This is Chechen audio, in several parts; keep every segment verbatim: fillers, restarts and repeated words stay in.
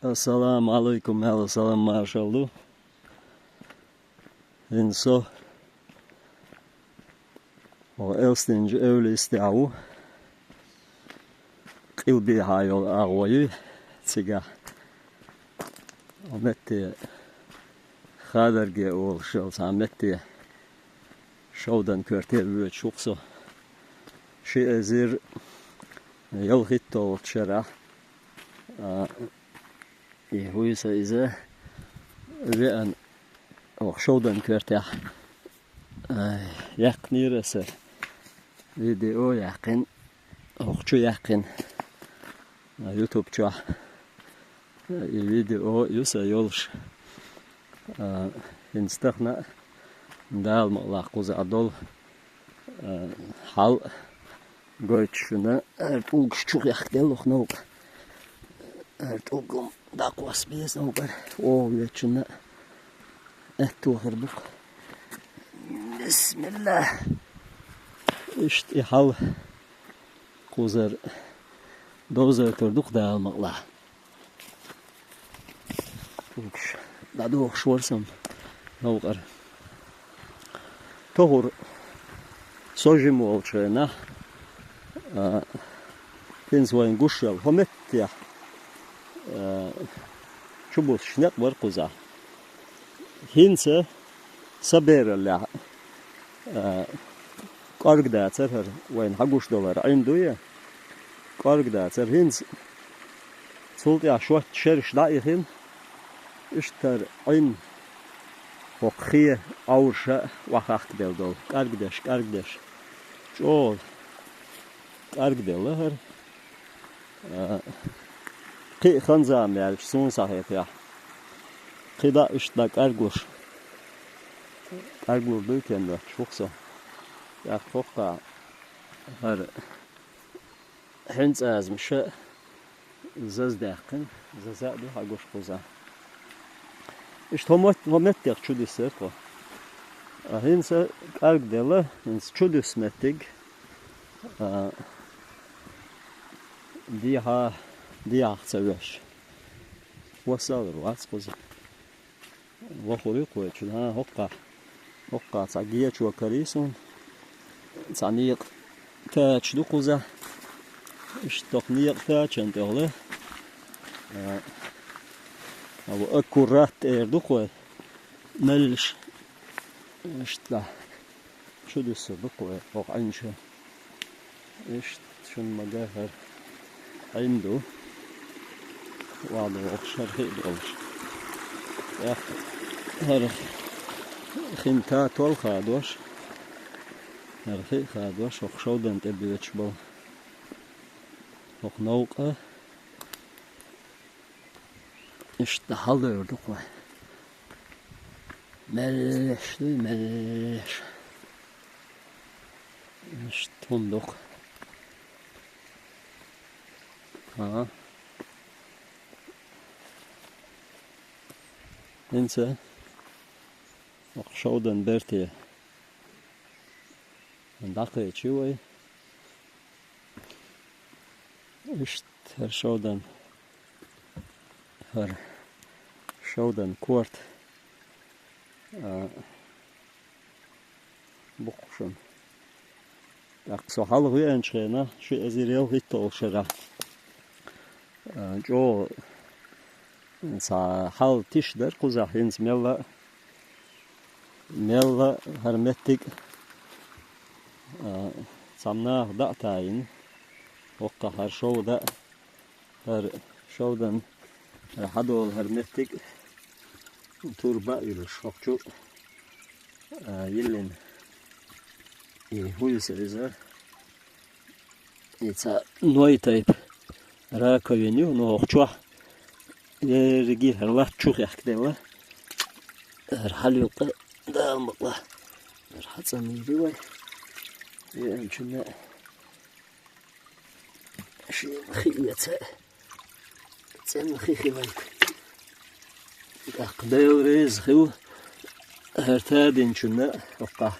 Ассаламу Ӏалайкум, аьлла салам-маршалла ду. ХӀинца со хӀокху Элстинчу эвлистехь ву. Къилбехьа йолу агӀо ю цигахь. Хьо метте Хадарге олуш йолу цхьа метте шовдан коьрте воьдуш ву-кх со. Ши эзар ялхитталгӀачу шарахь, а, и хӀуьйса иза веана, оха шовдан коьртехь, ай, яьккхинера аса видео яьккхина, оха чу яьккхина, а, YouTube чохь. И видео ю сан йолуш. А, хӀинца тахана а Дала мукъалахь кхузахь долу, а, хьал гойтуш шуна, ара тӀулгаш чу хехкаделла оха новкъа. Ара тӀулгам дӀакхосса беза новкъара. Оха вечунна а аьтто хир бу-кх. Бисмиллах. Иштта и хьал кхузара довзуьйтур ду-кх Дала мукъалахь. Угуш дӀадохуш вара сан новкъара. Тохур со жима волчу хенахь, а, хӀинца вайна гуш йолу хӀокху меттехь, а, чубуссуш некъ бара кхузахь. ХӀинца сан бераллехь, а, кӀорга дацара хӀара, вайна хьан гуш долу хӀара Ӏин дуй? КӀорга дацара. ХӀинца цул тӀаьхьа шоьтта шераш дӀаихина, иштта хӀара Ӏин хӀокху хен Ӏовраша а охьахахкаделла долу, кӀоргдеш, кӀоргдеш. ЧӀогӀа кӀоргаделла хӀара. А, кхин а хан зама яьлча суна схьахетахь, кхидӀа а иштта дӀа кӀоргуш, кӀорглур дуй тен доцуш ву-кх со. ТӀаккха хӀокхахь хӀара хьуьнцӀазамаш а заздаьккхина, заза а ду хьан гуш кхузахь. Иштта хӀокху мет-, хӀокху меттех чудуьссура тхо. А хӀинца кӀоргаделла, хӀинца чудуьссу меттиг, а, дехьа, дехьа ца веш. Вассалар вац кхуза. Вахур ю кху вай чу, а, хӀокхахь, хӀокхахь цхьа гечо карий суна. Цхьа некъа тача ду кхуза. Иштта хӀокху некъа тачанна тӀехула, а, а, ву аккурат эр ду кху вай. Меллаш. Иштта. Чудуьссур ду кху вай хӀокху Ӏин чу. Иштта шуна ма-гарра хӀара Ӏин ду. ВаллахӀи, хӀара хи а долуш. ТӀаккха хӀара хин татол хадош, хӀара хи а хадош, хӀокху шовдан тӀе боьдуш болу хӀокху новкъа. Иштта хьалдевр ду кху вай. Меллеш дуй, меллеш. Иштта хӀума ду кху. Ага. ХӀинца оха шовдан берте дӀакхечи вай. Иштта хӀара шовдан, хӀара шовдан корта, а, бу-кх шуна. ТӀаккха со хьалха веанчу хенахь, ши эзар ялхитталгӀачу шарахь, а, чӀогӀа цхьа хьал тиша дара кхузахь, хӀинца мелла а, мелла а хӀара меттиг а, а, цхьамма наха дӀа а тайина, хӀокхахь хӀара шовда а, хӀара шовдан, хӀара хьадолу хӀара меттиг а, турба а йиллаш хӀокху чу, а, йиллина. И хӀуьйса иза, и цхьа ной тайпа раковина ю, но хӀокху чохь ерриге хӀара латта чу хехкаделла. ХӀара хьалюкъа Дала мукъалахь. ХӀара хьацӀанйийр ю вай. Веанчунна шена хи эца, цӀена хи хилийта. ТӀаккха Дела реза хила хӀара тадинчунна а, хӀокхахь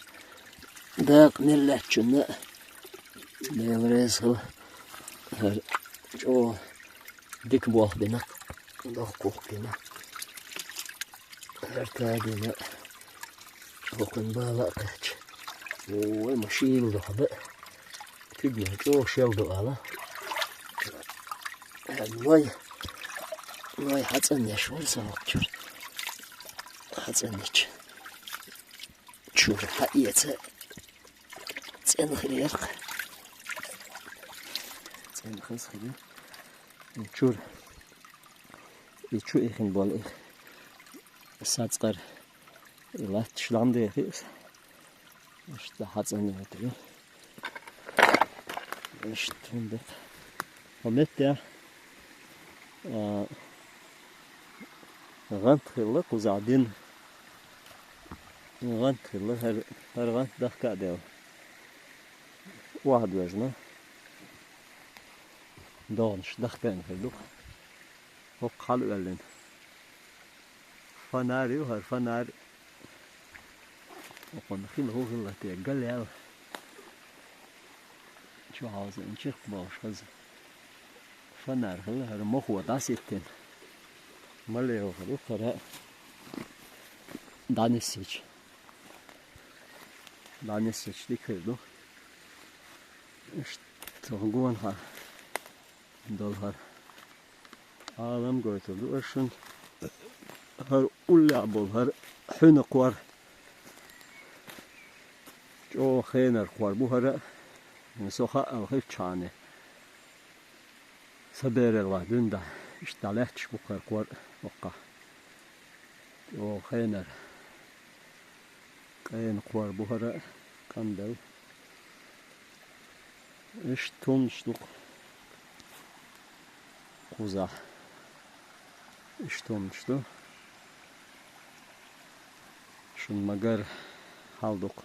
дакъа мел лаьттачунна а Дела реза хила, хӀара чӀогӀа дика болх бина-кх Дохкухкина. Артадина. Чокун бала кач. Ой, машин лохда. Кидна чо шел до ала. Вай. Вай, хацан яшвар савчур. Хацан яч. Чур ха иеца. Цен хрерх. Цен хас хрер. Чур. И чу ихин бол их. Сацкар. И лат шлам де хис. Ишта хацан ятри. Ишта тундук. Хомет я. А, гъант хилла кузадин. Гъант хилла хар, хар гъант дахка дел. Вахд вежна. Догнш дахка ин хилдук. Хок хал уэллин. Фонарь ю хар, фонарь. Окон хил ху хилла те галел. Чу хауз инчик болш хаз. Фонарь хилла хар моху дас иттин. Мале ю хар, ю хара. Данисич. Данисич дикхирду. Ишт гуан ха. Дол хар. Алам гойтулду ашин. Хар улля бол хар. Хуна квар. Чо хенар квар бу хара. Соха алхи чане. Саберел ва дунда. Ишта леч бу хар квар. Окка. Чо хенар. Каен квар бу хара. Кандел. Иш тунштук. Куза. Иш туншту. Шун магар халдук.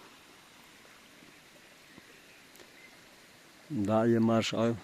Да, е марш ай.